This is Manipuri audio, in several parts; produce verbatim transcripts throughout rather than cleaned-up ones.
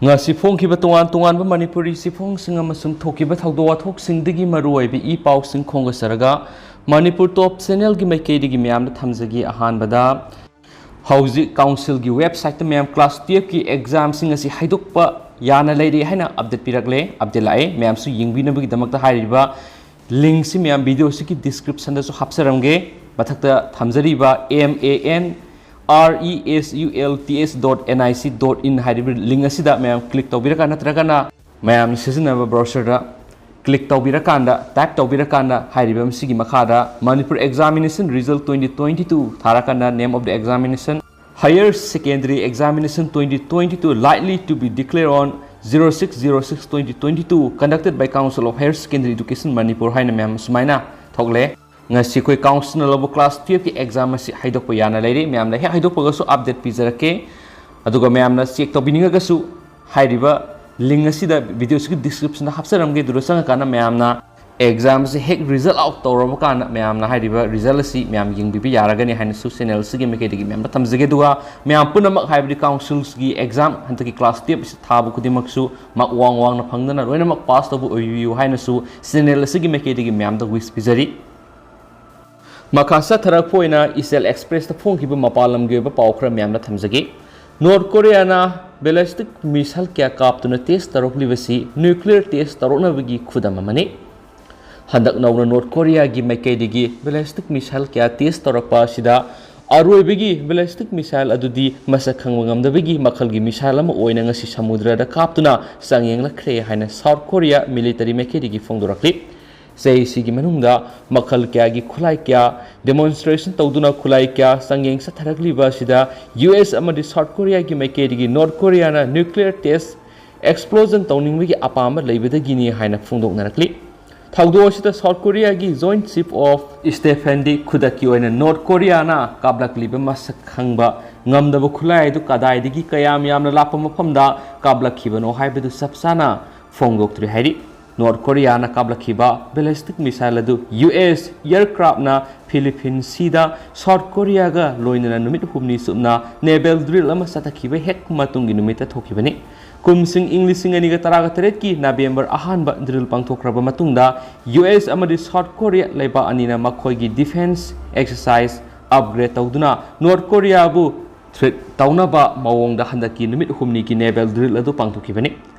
ꯉꯁꯤ ꯐꯣꯡꯈꯤꯕ ꯇꯣꯉꯥꯟ ꯇꯣꯉꯥꯟꯕ ꯃꯅꯤꯄꯨꯔꯤ ꯆꯦꯐꯣꯡꯁꯤꯡ ꯑꯃꯁꯨꯡ ꯊꯣꯛꯈꯤꯕ ꯊꯧꯗꯣꯛ ꯋꯥꯊꯣꯛꯁꯤꯡꯗꯒꯤ ꯃꯔꯨꯑꯣꯏꯕ ꯏ ꯄꯥꯎꯁꯤꯡ ꯈꯣꯝꯒꯠꯆꯔꯒ ꯃꯅꯤꯄꯨꯔ ꯇꯣꯞ ꯆꯦꯅꯦꯜꯒꯤ ꯃꯥꯏꯀꯩꯗꯒꯤ ꯃꯌꯥꯝꯗ ꯊꯝꯖꯒꯦ꯫ ꯑꯍꯥꯟꯕꯗ, ꯍꯧꯖꯤꯛ ꯀꯥꯎꯟꯁꯤꯜꯒꯤ ꯋꯦꯕꯁꯥꯏꯠꯇ ꯃꯌꯥꯝ ꯀ꯭ꯂꯥꯁ ꯇꯨꯌꯦꯜꯐꯀꯤ ꯑꯦꯛꯖꯥꯝꯁꯤꯡ ꯑꯁꯤ ꯍꯥꯏꯗꯣꯛꯄ ꯌꯥꯅ ꯂꯩꯔꯦ ꯍꯥꯏꯅ ꯑꯞꯗꯦꯠ ꯄꯤꯔꯛꯂꯦ, ꯑꯞꯗꯦꯠ ꯂꯥꯛꯑꯦ꯫ ꯃꯌꯥꯝꯁꯨ ꯌꯦꯡꯕꯤꯅꯕꯒꯤꯗꯃꯛꯇ ꯍꯥꯏꯔꯤꯕ ꯂꯤꯡꯁꯤ ꯃꯌꯥꯝ ꯚꯤꯗꯤꯑꯣꯁꯤꯒꯤ ꯗꯤꯁꯀ꯭ꯔꯤꯞꯁꯟꯗꯁꯨ ꯍꯥꯞꯆꯔꯝꯒꯦ꯫ ꯃꯊꯛꯇ ꯊꯝꯖꯔꯤꯕ M A N R E S U L T S dot N I C dot in ꯍꯥꯏꯔꯤꯕ ꯂꯤꯡ ꯑꯁꯤꯗ ꯃꯌꯥꯝ ꯀ꯭ꯂꯤꯛ ꯇꯧꯕꯤꯔꯒ ꯅꯠꯇ꯭ꯔꯒꯅ ꯃꯌꯥꯝꯅ ꯁꯤꯖꯤꯟꯅꯕ ꯕ꯭ꯔꯥꯎꯁꯔꯗ ꯀ꯭ꯂꯤꯛ ꯇꯧꯕꯤꯔꯀꯥꯟꯗ, ꯇꯥꯏꯞ ꯇꯧꯕꯤꯔꯀꯥꯟꯗ ꯍꯥꯏꯔꯤꯕ ꯃꯁꯤꯒꯤ ꯃꯈꯥꯗ Manipur Examination Result twenty twenty-two ꯊꯥꯔꯀꯥꯟꯗ Name of the Examination Higher Secondary Examination twenty twenty-two likely to be declared on zero six zero six twenty twenty-two conducted by Council of Higher Secondary Education Manipur ꯍꯥꯏꯅ ꯃꯌꯥꯝ ꯁꯨꯃꯥꯏꯅ ꯊꯣꯛꯂꯦ꯫ ꯉꯁꯤ ꯑꯩꯈꯣꯏ ꯀꯥꯎꯟꯁꯤꯜꯅ ꯂꯧꯕ ꯀ꯭ꯂꯥꯁ ꯇꯨꯌꯦꯜꯐꯀꯤ ꯑꯦꯛꯖꯥꯝ ꯑꯁꯤ ꯍꯥꯏꯗꯣꯛꯄ ꯌꯥꯅ ꯂꯩꯔꯦ꯫ ꯃꯌꯥꯝꯅ ꯍꯦꯛ ꯍꯥꯏꯗꯣꯛꯄꯒꯁꯨ ꯑꯞꯗꯦꯠ ꯄꯤꯖꯔꯛꯀꯦ꯫ ꯑꯗꯨꯒ ꯃꯌꯥꯝꯅ ꯆꯦꯛ ꯇꯧꯕꯤꯅꯤꯡꯉꯒꯁꯨ ꯍꯥꯏꯔꯤꯕ ꯂꯤꯡ ꯑꯁꯤꯗ ꯚꯤꯗꯤꯑꯣꯁꯤꯒꯤ ꯗꯤꯁꯀ꯭ꯔꯤꯞꯁꯟꯗ ꯍꯥꯞꯆꯔꯝꯒꯦ꯫ ꯑꯗꯨꯗ ꯆꯪꯉꯀꯥꯟꯗ ꯃꯌꯥꯝꯅ ꯑꯦꯛꯖꯥꯝꯁꯤ ꯍꯦꯛ ꯔꯤꯖꯜ ꯑꯥꯎꯠ ꯇꯧꯔꯕ ꯀꯥꯟꯗ ꯃꯌꯥꯝꯅ ꯍꯥꯏꯔꯤꯕ ꯔꯤꯖꯜ ꯑꯁꯤ ꯃꯌꯥꯝ ꯌꯦꯡꯕꯤꯕ ꯌꯥꯔꯒꯅꯤ ꯍꯥꯏꯅꯁꯨ ꯆꯦꯅꯦꯜ ꯑꯁꯤꯒꯤ ꯃꯥꯏꯀꯩꯗꯒꯤ ꯃꯌꯥꯝꯗ ꯊꯝꯖꯒꯦ꯫ ꯑꯗꯨꯒ ꯃꯌꯥꯝ ꯄꯨꯝꯅꯃꯛ ꯍꯥꯏꯕꯗꯤ ꯀꯥꯎꯟꯁꯤꯜꯁꯒꯤ ꯑꯦꯛꯖꯥꯝ ꯍꯟꯗꯛꯀꯤ ꯀ꯭ꯂꯥꯁ ꯇꯨꯌꯦꯜꯐ ꯑꯁꯤ ꯊꯥꯕ ꯈꯨꯗꯤꯡꯃꯛꯁꯨ ꯃꯥꯔꯛ ꯋꯥꯡ ꯋꯥꯡꯅ ꯐꯪꯗꯅ ꯂꯣꯏꯅꯃꯛ ꯄꯥꯁ ꯇꯧꯕ ꯑꯣꯏꯕꯤꯌꯨ ꯍꯥꯏꯅꯁꯨ ꯆꯦꯅꯦꯜ ꯑꯁꯤꯒꯤ ꯃꯥꯏꯀꯩꯗꯒꯤ ꯃꯌꯥꯝꯗ ꯋꯤꯁ ꯄꯤꯖꯔꯤ꯫ ꯃꯈꯥ ꯆꯠꯊꯔꯛꯄ ꯑꯣꯏꯅ ꯏꯆꯦꯜ ꯑꯦꯛꯁꯄ꯭ꯔꯦꯁꯇ ꯐꯣꯡꯈꯤꯕ ꯃꯄꯥꯟ ꯂꯝꯒꯤ ꯑꯣꯏꯕ ꯄꯥꯎ ꯈꯔ ꯃꯌꯥꯝꯗ ꯊꯝꯖꯒꯦ꯫ ꯅꯣꯔꯠ ꯀꯣꯔꯤꯌꯥꯅ ꯕꯦꯂꯤꯁꯇꯤꯛ ꯃꯤꯁꯥꯏꯜ ꯀꯌꯥ ꯀꯥꯞꯇꯨꯅ ꯇꯦꯁ ꯇꯧꯔꯛꯂꯤꯕꯁꯤ ꯅ꯭ꯌꯨꯀ꯭ꯂꯤꯌꯔ ꯇꯦꯁ ꯇꯧꯔꯛꯅꯕꯒꯤ ꯈꯨꯗꯝ ꯑꯃꯅꯤ꯫ ꯍꯟꯗꯛ ꯅꯧꯅ ꯅꯣꯔꯠ ꯀꯣꯔꯤꯌꯥꯒꯤ ꯃꯥꯏꯀꯩꯗꯒꯤ ꯕꯦꯂꯤꯁꯇꯤꯛ ꯃꯤꯁꯥꯏꯜ ꯀꯌꯥ ꯇꯦꯁ ꯇꯧꯔꯛꯄ ꯑꯁꯤꯗ ꯑꯔꯣꯏꯕꯒꯤ ꯕꯦꯂꯤꯁꯇꯤꯛ ꯃꯤꯁꯥꯏꯜ ꯑꯗꯨꯗꯤ ꯃꯁꯛ ꯈꯪꯕ ꯉꯝꯗꯕꯒꯤ ꯃꯈꯜꯒꯤ ꯃꯤꯁꯥꯏꯜ ꯑꯃ ꯑꯣꯏꯅ ꯉꯁꯤ ꯁꯃꯨꯗ꯭ꯔꯗ ꯀꯥꯞꯇꯨꯅ ꯆꯥꯡꯌꯦꯡꯂꯛꯈ꯭ꯔꯦ ꯍꯥꯏꯅ ꯁꯥꯎꯠ ꯀꯣꯔꯤꯌꯥ ꯃꯤꯂꯤꯇꯔꯤ ꯃꯥꯏꯀꯩꯗꯒꯤ ꯐꯣꯡꯗꯣꯔꯛꯂꯤ꯫ ꯆꯍꯤꯁꯤꯒꯤ ꯃꯅꯨꯡꯗ ꯃꯈꯜ ꯀꯌꯥꯒꯤ ꯈꯨꯠꯂꯥꯏ ꯀꯌꯥ ꯗꯦꯃꯣꯟꯁꯇ꯭ꯔꯦꯁꯟ ꯇꯧꯗꯨꯅ ꯈꯨꯠꯂꯥꯏ ꯀꯌꯥ ꯆꯥꯡꯌꯦꯡ ꯆꯠꯊꯔꯛꯂꯤꯕ ꯑꯁꯤꯗ ꯌꯨ ꯑꯦꯁ ꯑꯃꯗꯤ ꯁꯥꯎꯠ ꯀꯣꯔꯤꯌꯥꯒꯤ ꯃꯥꯏꯀꯩꯗꯒꯤ ꯅꯣꯔꯠ ꯀꯣꯔꯤꯌꯥꯅ ꯅ꯭ꯌꯨꯀ꯭ꯂꯤꯌꯔ ꯇꯦꯁ ꯑꯦꯛꯁꯄ꯭ꯂꯣꯖꯟ ꯇꯧꯅꯤꯡꯕꯒꯤ ꯑꯄꯥꯝꯕ ꯂꯩꯕꯗꯒꯤꯅꯤ ꯍꯥꯏꯅ ꯐꯣꯡꯗꯣꯛꯅꯔꯛꯂꯤ꯫ ꯊꯧꯗꯣꯛ ꯑꯁꯤꯗ ꯁꯥꯎꯠ ꯀꯣꯔꯤꯌꯥꯒꯤ ꯖꯣꯏꯟꯠ ꯆꯤꯐ ꯑꯣꯐ ꯁ꯭ꯇꯦꯐ ꯍꯦꯟꯗꯤ ꯈꯨꯗꯛꯀꯤ ꯑꯣꯏꯅ ꯅꯣꯔꯠ ꯀꯣꯔꯤꯌꯥꯅ ꯀꯥꯞꯂꯛꯂꯤꯕ ꯃꯁꯛ ꯈꯪꯕ ꯉꯝꯗꯕ ꯈꯨꯠꯂꯥꯏ ꯑꯗꯨ ꯀꯗꯥꯏꯗꯒꯤ ꯀꯌꯥꯝ ꯌꯥꯝꯅ ꯂꯥꯞꯄ ꯃꯐꯝꯗ ꯀꯥꯞꯂꯛꯈꯤꯕꯅꯣ ꯍꯥꯏꯕꯗꯨ ꯆꯞ ꯆꯥꯅ ꯐꯣꯡꯗꯣꯛꯇ꯭ꯔꯤ ꯍꯥꯏꯔꯤ꯫ ꯅꯣꯔꯠ ꯀꯣꯔꯤꯌꯥꯅ ꯀꯥꯞꯂꯛꯈꯤꯕ ꯕꯦꯂꯤꯁꯇꯤꯛ ꯃꯤꯁꯥꯏꯜ ꯑꯗꯨ ꯌꯨ ꯑꯦꯁ ꯑꯦꯌꯔꯀ꯭ꯔꯥꯐꯅ ꯐꯤꯂꯤꯄꯤꯟꯁ ꯁꯤꯗ ꯁꯥꯎꯠ ꯀꯣꯔꯤꯌꯥꯒ ꯂꯣꯏꯅꯅ ꯅꯨꯃꯤꯠ ꯍꯨꯝꯅꯤ ꯆꯨꯞꯅ ꯅꯦꯚꯦꯜ ꯗ꯭ꯔꯤꯜ ꯑꯃ ꯆꯠꯊꯈꯤꯕ ꯍꯦꯛ ꯃꯇꯨꯡꯒꯤ ꯅꯨꯃꯤꯠꯇ ꯊꯣꯛꯈꯤꯕꯅꯤ꯫ ꯀꯨꯝꯁꯤꯡ ꯏꯪ ꯂꯤꯁꯤꯡ ꯑꯅꯤꯒ ꯇꯔꯥꯒ ꯇꯔꯦꯠꯀꯤ ꯅꯕꯦꯝꯕꯔ ꯑꯍꯥꯟꯕ ꯗ꯭ꯔꯤꯜ ꯄꯥꯡꯊꯣꯛꯈ꯭ꯔꯕ ꯃꯇꯨꯡꯗ ꯌꯨ ꯑꯦꯁ ꯑꯃꯗꯤ ꯁꯥꯎꯠ ꯀꯣꯔꯤꯌꯥ ꯂꯩꯕꯥꯛ ꯑꯅꯤꯅ ꯃꯈꯣꯏꯒꯤ ꯗꯤꯐꯦꯟꯁ ꯑꯦꯛꯁꯔꯁꯥꯏꯖ ꯑꯞꯒ꯭ꯔꯦꯗ ꯇꯧꯗꯨꯅ ꯅꯣꯔꯠ ꯀꯣꯔꯤꯌꯥꯕꯨ ꯊ꯭ꯔꯦꯠ ꯇꯧꯅꯕ ꯃꯑꯣꯡꯗ ꯍꯟꯗꯛꯀꯤ ꯅꯨꯃꯤꯠ ꯍꯨꯝꯅꯤꯒꯤ ꯅꯦꯚꯦꯜ ꯗ꯭ꯔꯤꯜ ꯑꯗꯨ ꯄꯥꯡꯊꯣꯛꯈꯤꯕꯅꯤ꯫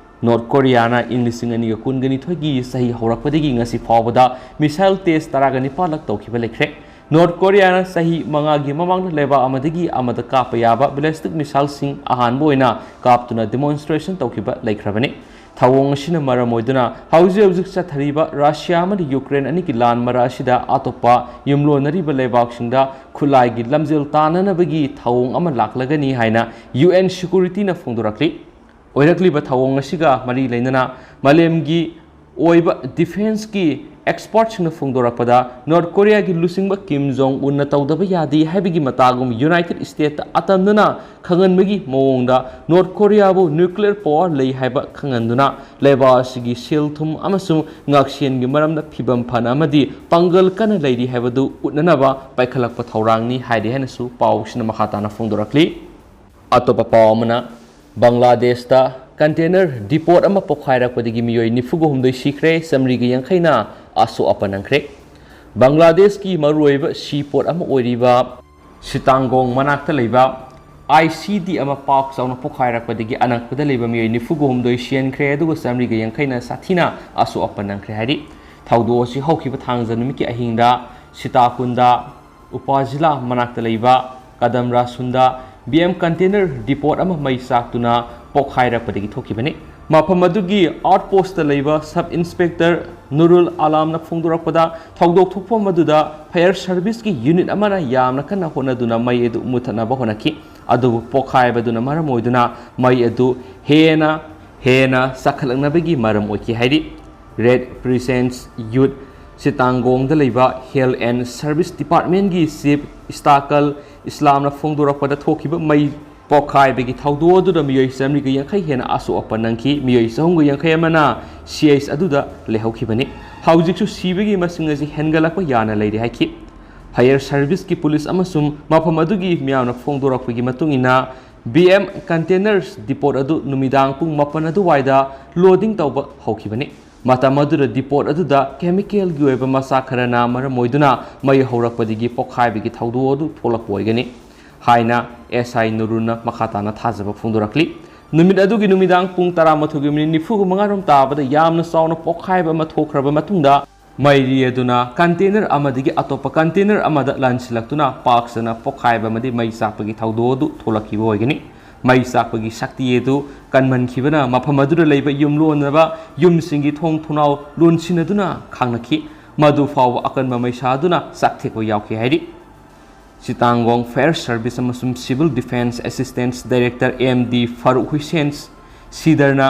ꯅꯣꯔꯠ ꯀꯣꯔꯤꯌꯥꯅ ꯏꯪ ꯂꯤꯁꯤꯡ ꯑꯅꯤꯒ ꯀꯨꯟꯒ ꯅꯤꯊꯣꯏꯒꯤ ꯆꯍꯤ ꯍꯧꯔꯛꯄꯗꯒꯤ ꯉꯁꯤ ꯐꯥꯎꯕꯗ ꯃꯤꯁꯥꯏꯜ ꯇꯦꯁ ꯇꯔꯥꯒ ꯅꯤꯄꯥꯜꯂꯛ ꯇꯧꯈꯤꯕ ꯂꯩꯈ꯭ꯔꯦ꯫ ꯅꯣꯔꯠ ꯀꯣꯔꯤꯌꯥꯅ ꯆꯍꯤ ꯃꯉꯥꯒꯤ ꯃꯃꯥꯡꯗ ꯂꯩꯕꯥꯛ ꯑꯃꯗꯒꯤ ꯑꯃꯗ ꯀꯥꯞꯄ ꯌꯥꯕ ꯕꯦꯂꯤꯁꯇꯤꯛ ꯃꯤꯁꯥꯏꯜꯁꯤꯡ ꯑꯍꯥꯟꯕ ꯑꯣꯏꯅ ꯀꯥꯞꯇꯨꯅ ꯗꯤꯃꯣꯟꯁꯇ꯭ꯔꯦꯁꯟ ꯇꯧꯈꯤꯕ ꯂꯩꯈ꯭ꯔꯕꯅꯤ꯫ ꯊꯧꯑꯣꯡ ꯑꯁꯤꯅ ꯃꯔꯝ ꯑꯣꯏꯗꯨꯅ ꯍꯧꯖꯤꯛ ꯍꯧꯖꯤꯛ ꯆꯠꯊꯔꯤꯕ ꯔꯁꯤꯌꯥ ꯑꯃꯗꯤ ꯌꯨꯀ꯭ꯔꯦꯟ ꯑꯅꯤꯒꯤ ꯂꯥꯟ ꯃꯔꯛ ꯑꯁꯤꯗ ꯑꯇꯣꯞꯄ ꯌꯨꯝꯂꯣꯟꯅꯔꯤꯕ ꯂꯩꯕꯥꯛꯁꯤꯡꯗ ꯈꯨꯠꯂꯥꯏꯒꯤ ꯂꯝꯖꯦꯜ ꯇꯥꯟꯅꯅꯕꯒꯤ ꯊꯧꯑꯣꯡ ꯑꯃ ꯂꯥꯛꯂꯒꯅꯤ ꯍꯥꯏꯅ ꯌꯨ ꯑꯦꯟ ꯁꯦꯀ꯭ꯌꯨꯔꯤꯇꯤꯅ ꯐꯣꯡꯗꯣꯔꯛꯂꯤ꯫ ꯑꯣꯏꯔꯛꯂꯤꯕ ꯊꯧꯑꯣꯡ ꯑꯁꯤꯒ ꯃꯔꯤ ꯂꯩꯅꯅ ꯃꯥꯂꯦꯝꯒꯤ ꯑꯣꯏꯕ ꯗꯤꯐꯦꯟꯁꯀꯤ ꯑꯦꯛꯁꯄꯔꯠꯁꯤꯡꯅ ꯐꯣꯡꯗꯣꯔꯛꯄꯗ, ꯅꯣꯔꯠ ꯀꯣꯔꯤꯌꯥꯒꯤ ꯂꯨꯆꯤꯡꯕ ꯀꯤꯝ ꯖꯣꯡ ꯎꯟꯅ ꯇꯧꯗꯕ ꯌꯥꯗꯦ ꯍꯥꯏꯕꯒꯤ ꯃꯇꯥꯒꯨꯝ ꯌꯨꯅꯥꯏꯇꯦꯗ ꯁ꯭ꯇꯦꯠꯇ ꯑꯇꯝꯅꯅ ꯈꯪꯍꯟꯕꯒꯤ ꯃꯑꯣꯡꯗ ꯅꯣꯔꯠ ꯀꯣꯔꯤꯌꯥꯕꯨ ꯅ꯭ꯌꯨꯀ꯭ꯂꯤꯌꯔ ꯄꯥꯋꯔ ꯂꯩ ꯍꯥꯏꯕ ꯈꯪꯍꯟꯗꯨꯅ ꯂꯩꯕꯥꯛ ꯑꯁꯤꯒꯤ ꯁꯦꯜ ꯊꯨꯝ ꯑꯃꯁꯨꯡ ꯉꯥꯛꯁꯦꯟꯒꯤ ꯃꯔꯝꯗ ꯐꯤꯕꯝ ꯐꯅ ꯑꯃꯗꯤ ꯄꯥꯡꯒꯜ ꯀꯟꯅ ꯂꯩꯔꯤ ꯍꯥꯏꯕꯗꯨ ꯎꯠꯅꯅꯕ ꯄꯥꯏꯈꯠꯂꯛꯄ ꯊꯧꯔꯥꯡꯅꯤ ꯍꯥꯏꯔꯤ ꯍꯥꯏꯅꯁꯨ ꯄꯥꯎꯁꯤꯅ ꯃꯈꯥ ꯇꯥꯅ ꯐꯣꯡꯗꯣꯔꯛꯂꯤ꯫ ꯑꯇꯣꯞꯄ ꯄꯥꯎ ꯑꯃꯅ, ꯕꯪꯒ꯭ꯂꯥꯗꯦꯁꯇ ꯀꯟꯇꯦꯅꯔ ꯗꯤꯄꯣꯠ ꯑꯃ ꯄꯣꯈꯥꯏꯔꯛꯄꯗꯒꯤ ꯃꯤꯑꯣꯏ ꯅꯤꯐꯨꯒ ꯍꯨꯝꯗꯣꯏ ꯁꯤꯈ꯭ꯔꯦ, ꯆꯥꯃꯔꯤꯒ ꯌꯥꯡꯈꯩꯅ ꯑꯁꯣꯛ ꯑꯄꯟ ꯅꯪꯈ꯭ꯔꯦ꯫ ꯕꯪꯒ꯭ꯂꯥꯗꯦꯁꯀꯤ ꯃꯔꯨꯑꯣꯏꯕ ꯁꯤ ꯄꯣꯔꯠ ꯑꯃ ꯑꯣꯏꯔꯤꯕ ꯁꯤꯇꯥꯡꯒꯣꯡ ꯃꯅꯥꯛꯇ ꯂꯩꯕ ꯑꯥꯏ ꯁꯤ ꯗꯤ ꯑꯃ ꯄꯥꯛ ꯆꯥꯎꯅ ꯄꯣꯈꯥꯏꯔꯛꯄꯗꯒꯤ ꯑꯅꯛꯄꯗ ꯂꯩꯕ ꯃꯤꯑꯣꯏ ꯅꯤꯐꯨꯒ ꯍꯨꯝꯗꯣꯏ ꯁꯤꯍꯟꯈ꯭ꯔꯦ, ꯑꯗꯨꯒ ꯆꯥꯃꯔꯤꯒ ꯌꯥꯡꯈꯩꯅ ꯁꯥꯊꯤꯅ ꯑꯁꯣꯛ ꯑꯄꯟ ꯅꯪꯈ꯭ꯔꯦ ꯍꯥꯏꯔꯤ꯫ ꯊꯧꯗꯣꯛ ꯑꯁꯤ ꯍꯧꯈꯤꯕ ꯊꯥꯡꯖ ꯅꯨꯃꯤꯠꯀꯤ ꯑꯍꯤꯡꯗ ꯁꯤꯇꯥꯀꯨꯟꯗ ꯎꯄꯥꯖꯤꯂꯥ ꯃꯅꯥꯛꯇ ꯂꯩꯕ ꯀꯗꯝꯔꯥꯁꯨꯟꯗ ꯕꯤ ꯑꯦꯝ ꯀꯟꯇꯦꯅꯔ ꯗꯤꯄꯣꯠ ꯑꯃ ꯃꯩ ꯆꯥꯛꯇꯨꯅ ꯄꯣꯈꯥꯏꯔꯛꯄꯗꯒꯤ ꯊꯣꯛꯈꯤꯕꯅꯤ꯫ ꯃꯐꯝ ꯑꯗꯨꯒꯤ ꯑꯥꯎꯠꯄꯣꯁꯇ ꯂꯩꯕ ꯁꯕ ꯏꯟꯁꯄꯦꯛꯇꯔ ꯅꯨꯔꯨꯜ ꯑꯂꯥꯝꯅ ꯐꯣꯡꯗꯣꯔꯛꯄꯗ, ꯊꯧꯗꯣꯛ ꯊꯣꯛꯐꯝ ꯑꯗꯨꯗ ꯐꯥꯌꯔ ꯁꯔꯚꯤꯁꯀꯤ ꯌꯨꯅꯤꯠ ꯑꯃꯅ ꯌꯥꯝꯅ ꯀꯟꯅ ꯍꯣꯠꯅꯗꯨꯅ ꯃꯩ ꯑꯗꯨ ꯃꯨꯊꯠꯅꯕ ꯍꯣꯠꯅꯈꯤ꯫ ꯑꯗꯨꯕꯨ ꯄꯣꯈꯥꯏꯕꯗꯨꯅ ꯃꯔꯝ ꯑꯣꯏꯗꯨꯅ ꯃꯩ ꯑꯗꯨ ꯍꯦꯟꯅ ꯍꯦꯟꯅ ꯆꯥꯛꯈꯠꯂꯛꯅꯕꯒꯤ ꯃꯔꯝ ꯑꯣꯏꯈꯤ ꯍꯥꯏꯔꯤ꯫ ꯔꯦꯗ ꯀ꯭ꯔꯤꯁꯦꯟꯠ ꯌꯨꯠ ꯁꯤꯇꯥꯡꯒꯣꯡꯗ ꯂꯩꯕ ꯍꯦꯜꯊ ꯑꯦꯟ ꯁꯔꯚꯤꯁ ꯗꯤꯄꯥꯔꯠꯃꯦꯟꯒꯤ ꯆꯤꯐ ꯏꯁꯇꯥꯀꯜ ꯏꯁꯂꯥꯝꯅ ꯐꯣꯡꯗꯣꯔꯛꯄꯗ, ꯊꯣꯛꯈꯤꯕ ꯃꯩ ꯄꯣꯈꯥꯏꯕꯒꯤ ꯊꯧꯗꯣꯛ ꯑꯗꯨꯗ ꯃꯤꯑꯣꯏ ꯆꯥꯃꯔꯤꯒ ꯌꯥꯡꯈꯩ ꯍꯦꯟꯅ ꯑꯁꯣꯛ ꯑꯄꯟ ꯅꯪꯈꯤ꯫ ꯃꯤꯑꯣꯏ ꯆꯍꯨꯝꯒ ꯌꯥꯡꯈꯩ ꯑꯃꯅ ꯁꯤ ꯑꯩꯆ ꯑꯗꯨꯗ ꯂꯩꯍꯧꯈꯤꯕꯅꯤ꯫ ꯍꯧꯖꯤꯛꯁꯨ ꯁꯤꯕꯒꯤ ꯃꯁꯤꯡ ꯑꯁꯤ ꯍꯦꯟꯒꯠꯂꯛꯄ ꯌꯥꯅ ꯂꯩꯔꯤ ꯍꯥꯏꯈꯤ꯫ ꯐꯥꯌꯔ ꯁꯔꯚꯤꯁꯀꯤ ꯄꯨꯂꯤꯁ ꯑꯃꯁꯨꯡ ꯃꯐꯝ ꯑꯗꯨꯒꯤ ꯃꯤꯌꯥꯝꯅ ꯐꯣꯡꯗꯣꯔꯛꯄꯒꯤ ꯃꯇꯨꯡ ꯏꯟꯅ, ꯕꯤ ꯑꯦꯝ ꯀꯟꯇꯦꯅꯔꯁ ꯗꯤꯄꯣꯠ ꯑꯗꯨ ꯅꯨꯃꯤꯗꯥꯡ ꯄꯨꯡ ꯃꯥꯄꯟ ꯑꯗꯨꯋꯥꯏꯗ ꯂꯣꯗꯤꯡ ꯇꯧꯕ ꯍꯧꯈꯤꯕꯅꯤ꯫ ꯃꯇꯝ ꯑꯗꯨꯗ ꯗꯤꯄꯣꯠ ꯑꯗꯨꯗ ꯀꯦꯃꯤꯀꯦꯜꯒꯤ ꯑꯣꯏꯕ ꯃꯆꯥꯛ ꯈꯔꯅ ꯃꯔꯝ ꯑꯣꯏꯗꯨꯅ ꯃꯩ ꯍꯧꯔꯛꯄꯗꯒꯤ ꯄꯣꯈꯥꯏꯕꯒꯤ ꯊꯧꯗꯣꯛ ꯑꯗꯨ ꯊꯣꯛꯂꯛꯄ ꯑꯣꯏꯒꯅꯤ ꯍꯥꯏꯅ ꯑꯦꯁ ꯑꯥꯏ ꯅꯨꯔꯨꯟꯅ ꯃꯈꯥ ꯇꯥꯅ ꯊꯥꯖꯕ ꯐꯣꯡꯗꯣꯔꯛꯂꯤ꯫ ꯅꯨꯃꯤꯠ ꯑꯗꯨꯒꯤ ꯅꯨꯃꯤꯗꯥꯡ ꯄꯨꯡ ꯇꯔꯥꯃꯥꯊꯣꯏꯒꯤ ꯃꯤꯅꯤꯠ ꯅꯤꯐꯨꯒ ꯃꯉꯥ ꯔꯣꯝ ꯇꯥꯕꯗ ꯌꯥꯝꯅ ꯆꯥꯎꯅ ꯄꯣꯈꯥꯏꯕ ꯑꯃ ꯊꯣꯛꯈ꯭ꯔꯕ ꯃꯇꯨꯡꯗ, ꯃꯩ ꯔꯤ ꯑꯗꯨꯅ ꯀꯟꯇꯦꯅꯔ ꯑꯃꯗꯒꯤ ꯑꯇꯣꯞꯄ ꯀꯟꯇꯦꯅꯔ ꯑꯃꯗ ꯂꯥꯟꯁꯤꯜꯂꯛꯇꯨꯅ ꯄꯥꯛ ꯁꯟꯅ ꯄꯣꯈꯥꯏꯕ ꯑꯃꯗꯤ ꯃꯩ ꯆꯥꯛꯄꯒꯤ ꯊꯧꯗꯣꯛ ꯑꯗꯨ ꯊꯣꯛꯂꯛꯈꯤꯕ ꯑꯣꯏꯒꯅꯤ꯫ ꯃꯩ ꯆꯥꯛꯄꯒꯤ ꯁꯛꯇꯤ ꯑꯗꯨ ꯀꯟꯃꯟꯈꯤꯕꯅ ꯃꯐꯝ ꯑꯗꯨꯗ ꯂꯩꯕ ꯌꯨꯝꯂꯣꯟꯅꯕ ꯌꯨꯝꯁꯤꯡꯒꯤ ꯊꯣꯡ ꯊꯣꯡꯅꯥꯎ ꯂꯣꯟꯁꯤꯟꯅꯗꯨꯅ ꯈꯥꯡꯅꯈꯤ꯫ ꯃꯗꯨ ꯐꯥꯎꯕ ꯑꯀꯟꯕ ꯃꯩꯁꯥ ꯑꯗꯨꯅ ꯆꯥꯛꯊꯦꯛꯄ ꯌꯥꯎꯈꯤ ꯍꯥꯏꯔꯤ꯫ ꯆꯤꯇꯥꯡꯒꯣꯡ ꯐꯥꯌꯔ ꯁꯔꯚꯤꯁ ꯑꯃꯁꯨꯡ civil defence assistance director M D Faruk Hussain ꯁꯤꯗꯔꯅ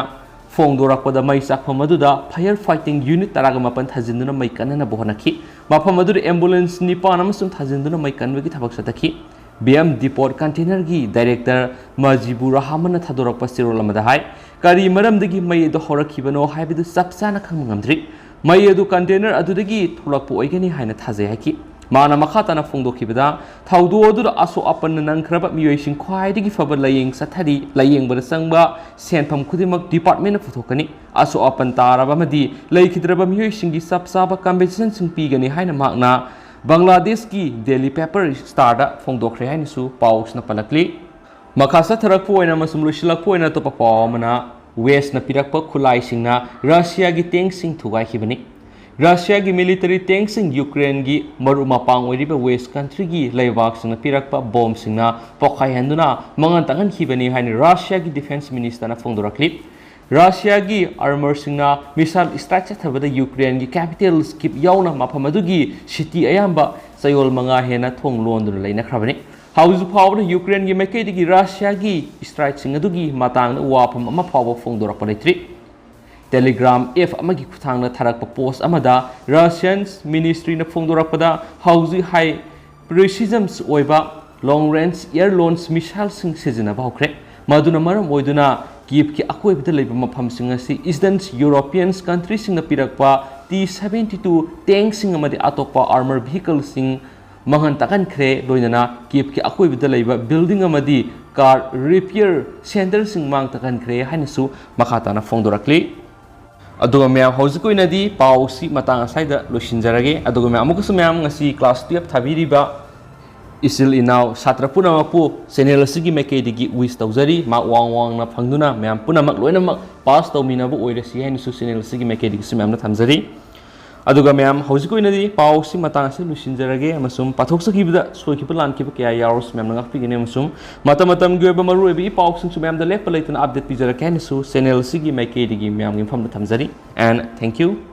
ꯐꯣꯡꯗꯣꯔꯛꯄꯗ, ꯃꯩ ꯆꯥꯛꯐꯝ ꯑꯗꯨꯗ ꯐꯥꯌꯔ ꯐꯥꯏꯇꯤꯡ ꯌꯨꯅꯤꯠ ꯇꯔꯥꯒ ꯃꯥꯄꯟ ꯊꯥꯖꯤꯟꯗꯨꯅ ꯃꯩ ꯀꯟꯅꯅꯕ ꯍꯣꯠꯅꯈꯤ꯫ ꯃꯐꯝ ꯑꯗꯨꯗ ꯑꯦꯝꯕꯨꯂꯦꯟꯁ ꯅꯤꯄꯥꯟ ꯑꯃꯁꯨꯡ ꯊꯥꯖꯤꯟꯗꯨꯅ ꯃꯩ ꯀꯟꯕꯒꯤ ꯊꯕꯛ ꯆꯠꯊꯈꯤ꯫ ꯕꯤ ꯑꯦꯝ ꯗꯤꯄꯣꯠ ꯀꯟꯇꯦꯅꯔꯒꯤ ꯗꯥꯏꯔꯦꯛꯇꯔ ꯃꯖꯤꯕꯨꯔ ꯔꯍꯃꯟꯅ ꯊꯥꯗꯣꯔꯛꯄ ꯆꯦꯔꯣꯜ ꯑꯃꯗ ꯍꯥꯏ, ꯀꯔꯤ ꯃꯔꯝꯗꯒꯤ ꯃꯩ ꯑꯗꯨ ꯍꯧꯔꯛꯈꯤꯕꯅꯣ ꯍꯥꯏꯕꯗꯨ ꯆꯞ ꯆꯥꯅ ꯈꯪꯕ ꯉꯝꯗ꯭ꯔꯤ꯫ ꯃꯩ ꯑꯗꯨ ꯀꯟꯇꯦꯅꯔ ꯑꯗꯨꯗꯒꯤ ꯊꯣꯛꯂꯛꯄ ꯑꯣꯏꯒꯅꯤ ꯍꯥꯏꯅ ꯊꯥꯖꯩ ꯍꯥꯏꯈꯤ꯫ ꯃꯥꯅ ꯃꯈꯥ ꯇꯥꯅ ꯐꯣꯡꯗꯣꯛꯈꯤꯕꯗ, ꯊꯧꯗꯣꯛ ꯑꯗꯨꯗ ꯑꯁꯣꯛ ꯑꯄꯟꯅ ꯅꯪꯈ꯭ꯔꯕ ꯃꯤꯑꯣꯏꯁꯤꯡ ꯈ꯭ꯋꯥꯏꯗꯒꯤ ꯐꯕ ꯂꯥꯌꯦꯡ ꯆꯠꯊꯔꯤ꯫ ꯂꯥꯌꯦꯡꯕꯗ ꯆꯪꯕ ꯁꯦꯟꯐꯝ ꯈꯨꯗꯤꯡꯃꯛ ꯗꯤꯄꯥꯔꯠꯃꯦꯟꯅ ꯄꯨꯊꯣꯛꯀꯅꯤ꯫ ꯑꯁꯣꯛ ꯑꯄꯟ ꯇꯥꯔꯕ ꯑꯃꯗꯤ ꯂꯩꯈꯤꯗ꯭ꯔꯕ ꯃꯤꯑꯣꯏꯁꯤꯡꯒꯤ ꯆꯞ ꯆꯥꯕ ꯀꯝꯄꯦꯟꯁꯦꯁꯟꯁꯤꯡ ꯄꯤꯒꯅꯤ ꯍꯥꯏꯅ ꯃꯍꯥꯛꯅ ꯕꯪꯒ꯭ꯂꯥꯗꯦꯁꯀꯤ ꯗꯦꯂꯤ ꯄꯦꯄꯔ ꯁ꯭ꯇꯥꯔꯗ ꯐꯣꯡꯗꯣꯛꯈ꯭ꯔꯦ ꯍꯥꯏꯅꯁꯨ ꯄꯥꯎꯁꯤꯅ ꯄꯜꯂꯛꯂꯤ꯫ ꯃꯈꯥ ꯆꯠꯊꯔꯛꯄ ꯑꯣꯏꯅ ꯑꯃꯁꯨꯡ ꯂꯣꯏꯁꯤꯜꯂꯛꯄ ꯑꯣꯏꯅ ꯑꯇꯣꯞꯄ ꯄꯥꯎ ꯑꯃꯅ, ꯋꯦꯁꯅ ꯄꯤꯔꯛꯄ ꯈꯨꯠꯂꯥꯏꯁꯤꯡꯅ ꯔꯁꯤꯌꯥꯒꯤ ꯇꯦꯡꯁꯤꯡ ꯊꯨꯒꯥꯏꯈꯤꯕꯅꯤ꯫ ꯔꯁꯤꯌꯥꯒꯤ ꯃꯤꯂꯤꯇꯔꯤ ꯇꯦꯡꯁꯤꯡ ꯌꯨꯀ꯭ꯔꯦꯟꯒꯤ ꯃꯔꯨꯞ ꯃꯄꯥꯡ ꯑꯣꯏꯔꯤꯕ ꯋꯦꯁ ꯀꯟꯇ꯭ꯔꯤꯒꯤ ꯂꯩꯕꯥꯛꯁꯤꯡꯅ ꯄꯤꯔꯛꯄ ꯕꯣꯝꯁꯤꯡꯅ ꯄꯣꯈꯥꯏꯍꯟꯗꯨꯅ ꯃꯉꯥꯜ ꯇꯥꯡꯍꯟꯈꯤꯕꯅꯤ ꯍꯥꯏꯅ ꯔꯁꯤꯌꯥꯒꯤ ꯗꯤꯐꯦꯟꯁ ꯃꯤꯅꯤꯁꯇꯔꯅ ꯐꯣꯡꯗꯣꯔꯛꯂꯤ꯫ ꯔꯁꯤꯌꯥꯒꯤ ꯑꯥꯔꯃꯔꯁꯤꯡꯅ ꯃꯤꯁꯥꯏꯜ ꯁ꯭ꯇ꯭ꯔꯥꯏꯛ ꯆꯠꯊꯕꯗ ꯌꯨꯀ꯭ꯔꯦꯟꯒꯤ ꯀꯦꯄꯤꯇꯦꯜ ꯀꯤꯞ ꯌꯥꯎꯅ ꯃꯐꯝ ꯑꯗꯨꯒꯤ ꯁꯤꯇꯤ ꯑꯌꯥꯝꯕ ꯆꯌꯣꯜ ꯃꯉꯥ ꯍꯦꯟꯅ ꯊꯣꯡ ꯂꯣꯟꯗꯨꯅ ꯂꯩꯅꯈ꯭ꯔꯕꯅꯤ꯫ ꯍꯧꯖꯤꯛ ꯐꯥꯎꯕꯗ ꯌꯨꯀ꯭ꯔꯦꯟꯒꯤ ꯃꯥꯏꯀꯩꯗꯒꯤ ꯔꯁꯤꯌꯥꯒꯤ ꯁ꯭ꯇ꯭ꯔꯥꯏꯛꯁꯤꯡ ꯑꯗꯨꯒꯤ ꯃꯇꯥꯡꯗ ꯋꯥꯐꯝ ꯑꯃ ꯐꯥꯎꯕ ꯐꯣꯡꯗꯣꯔꯛꯄ ꯂꯩꯇ꯭ꯔꯤ꯫ ꯇꯦꯂꯤꯒ꯭ꯔꯥꯝ ꯑꯦꯞ ꯑꯃꯒꯤ ꯈꯨꯠꯊꯥꯡꯗ ꯊꯥꯔꯛꯄ ꯄꯣꯁ ꯑꯃꯗ ꯔꯁꯤꯌꯟ ꯃꯤꯅꯤꯁꯇ꯭ꯔꯤꯅ ꯐꯣꯡꯗꯣꯔꯛꯄꯗ, ꯍꯧꯖꯤꯛ ꯍꯥꯏ ꯄ꯭ꯔꯤꯁꯤꯖꯟꯁ ꯑꯣꯏꯕ long range air launched missileꯁꯤꯡ ꯁꯤꯖꯤꯟꯅꯕ ꯍꯧꯈ꯭ꯔꯦ꯫ ꯃꯗꯨꯅ ꯃꯔꯝ ꯑꯣꯏꯗꯨꯅ ꯀꯤꯞꯀꯤ ꯑꯀꯣꯏꯕꯗ ꯂꯩꯕ ꯃꯐꯝꯁꯤꯡ ꯑꯁꯤ Eastern European countryꯁꯤꯡꯅ ꯄꯤꯔꯛꯄ T seventy two tankꯁꯤꯡ ꯑꯃꯗꯤ ꯑꯇꯣꯞꯄ armor vehicleꯁꯤꯡ ꯃꯥꯡꯍꯟ ꯇꯥꯛꯍꯟꯈ꯭ꯔꯦ꯫ ꯂꯣꯏꯅꯅ ꯀꯤꯞꯀꯤ ꯑꯀꯣꯏꯕꯗ ꯂꯩꯕ building ꯑꯃꯗꯤ car repair centreꯁꯤꯡ ꯃꯥꯡ ꯇꯥꯛꯍꯟꯈ꯭ꯔꯦ ꯍꯥꯏꯅꯁꯨ ꯃꯈꯥ ꯇꯥꯅ ꯐꯣꯡꯗꯣꯔꯛꯂꯤ꯫ ꯑꯗꯨꯒ ꯃꯌꯥꯝ, ꯍꯧꯖꯤꯛꯀꯤ ꯑꯣꯏꯅꯗꯤ ꯄꯥꯎꯁꯤ ꯃꯇꯥꯡ ꯑꯁ꯭ꯋꯥꯏꯗ ꯂꯣꯏꯁꯤꯟꯖꯔꯒꯦ꯫ ꯑꯗꯨꯒ ꯃꯌꯥꯝ, ꯑꯃꯨꯛꯀꯁꯨ ꯃꯌꯥꯝ, ꯉꯁꯤ class twelve ꯊꯥꯕꯤꯔꯤꯕ ꯏꯆꯤꯜ ꯏꯅꯥꯎ ꯁꯥꯇ꯭ꯔ ꯄꯨꯝꯅꯃꯛꯄꯨ channel ꯑꯁꯤꯒꯤ ꯃꯥꯏꯀꯩꯗꯒꯤ wish ꯇꯧꯖꯔꯤ꯫ Mark ꯋꯥꯡ ꯋꯥꯡꯅ ꯐꯪꯗꯨꯅ ꯃꯌꯥꯝ ꯄꯨꯝꯅꯃꯛ ꯂꯣꯏꯅꯃꯛ pass ꯇꯧꯃꯤꯟꯅꯕ ꯑꯣꯏꯔꯁꯤ ꯍꯥꯏꯅꯁꯨ channel ꯑꯁꯤꯒꯤ ꯃꯥꯏꯀꯩꯗꯒꯤꯁꯨ ꯃꯌꯥꯝꯅ ꯊꯝꯖꯔꯤ꯫ ꯑꯗꯨꯒ ꯃꯌꯥꯝ, ꯍꯧꯖꯤꯛꯀꯤ ꯑꯣꯏꯅꯗꯤ ꯄꯥꯎꯁꯤ ꯃꯇꯥꯡ ꯑꯁꯤꯗ ꯂꯣꯏꯁꯤꯟꯖꯔꯒꯦ ꯑꯃꯁꯨꯡ ꯄꯥꯊꯣꯛꯆꯈꯤꯕꯗ ꯁꯣꯏꯈꯤꯕ ꯂꯥꯟꯈꯤꯕ ꯀꯌꯥ ꯌꯥꯎꯔꯁꯨ ꯃꯌꯥꯝꯅ ꯉꯥꯛꯄꯤꯒꯅꯤ ꯑꯃꯁꯨꯡ ꯃꯇꯝ ꯃꯇꯝꯒꯤ ꯑꯣꯏꯕ ꯃꯔꯨꯑꯣꯏꯕ ꯏ ꯄꯥꯎꯁꯤꯡꯁꯨ ꯃꯌꯥꯝꯗ ꯂꯦꯞꯄ ꯂꯩꯇꯅ update ꯄꯤꯖꯔꯛꯀꯦ ꯍꯥꯏꯅꯁꯨ channel ꯑꯁꯤꯒꯤ ꯃꯥꯏꯀꯩꯗꯒꯤ ꯃꯌꯥꯝꯒꯤ ꯃꯐꯝꯗ ꯊꯝꯖꯔꯤ꯫ And thank you꯫